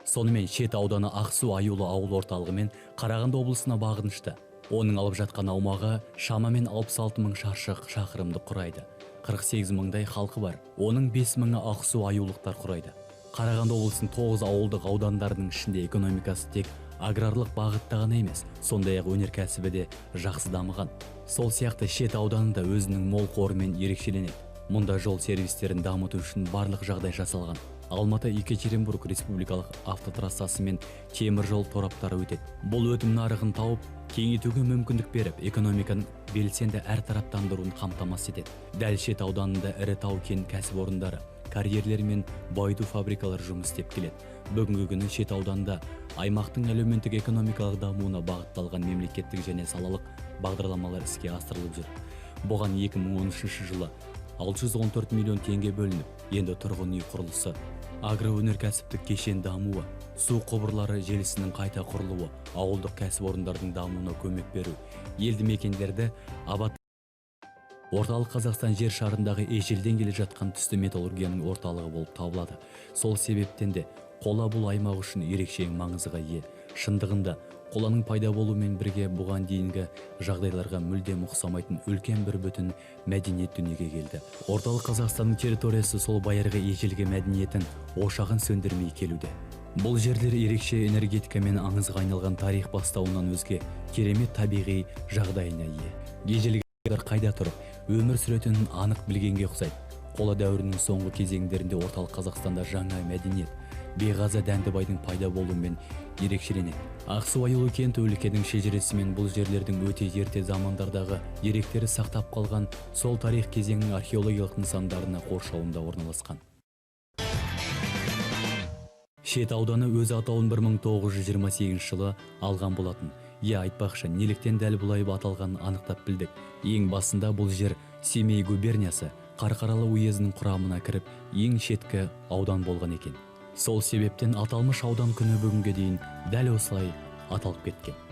Сонымен Шет ауданы Ақсу Аюлы ауыл орталығы мен Қарағанды облысына бағынышты. Оның алып жатқан аумағы шамамен 66 мың шаршы шақырымды құрайды. 48 мыңдай халқы бар. Оның 5 мыңы Ақсу аюлықтар құрайды. Қарағанды облысының 9 ауылдық аудандарының ішінде экономикасы тек аграрлық бағытта ғана емес, сондай-ақ өнеркәсібі де жақсы дамыған. Сол сияқты Шет ауданы да өзінің мол қорымен ерекшеленеді. Мұнда жол сервистерін дамыту үшін барлық жағдай жасалған. Алматы Екатеринбург республикалық автотрассасы мен темір жол тораптары өтеді. Бұл өтім нарығын тауып, кеңейтуге мүмкіндік беріп, экономиканың белсенді әртараптандыруын қамтамасыз етеді. Дәл Шет ауданында ірі тау-кен кәсіпорындары, карьерлер мен байыту фабрикалары жұмыс істеп келеді. Бүгінгі күні Шет ауданында аймақтың әлеуметтік экономикалық дамуына бағытталған мемлекеттік және салалық бағдарламалар іске асырылып жүр. Бұған 2013 жылы 614 миллион теңге бөлініп, енді тұрғын үй құрылысы, агроөнеркәсіптік кешен дамуы, су құбырлары желісінің қайта құрылуы, ауылдық кәсіпорындардың дамуына көмек беру, елді мекендерді абат. Орталық Қазақстан жер шарындағы ежелден келе жатқан түсті металлургияның орталығы болып табылады. Сол себептен де қола бұл аймақ үшін ерекше маңызға ие. Шындығында қоланың пайда болуымен бірге бұған дейінгі жағдайларға мүлдем ұқсамайтын үлкен бір бүтін мәдениет дүниеге келді. Орталық Қазақстанның территориясы сол байырғы ежелгі мәдениетін ошағын сөндірмей келуде. Бұл жерлер ерекше энергетика мен аңызға айналған тарих бастауынан өзге керемет табиғи жағдайына ие. Ежелгі қайда тұрып, өмір сүретінін анық білгенге ұқсайды. Қола дәуірінің соңғы кезеңдерінде Орталық Қазақстанда жаңа мәдениет, Беғазы Дәндібайдың пайда болуымен ерекшеленеді. Ақсу Аюлы кенті өлкенің шежіресімен бұл жерлердің өте ерте замандардағы деректері сақтап қалған сол тарих кезеңінің археологиялық нысандарына қоршауында орналасқан. Шет ауданы өз атауын 1928 жылы алған болатын. Иә, айтпақшы, неліктен дәл бұлай аталғанын анықтап білдік. Ең басында бұл жер Семей губерниясы Қарқаралы уезінің құрамына кіріп, ең шеткі аудан болған екен. Сол себептен аталмыш аудан күні бүгінге дейін дәл осылай аталып кеткен.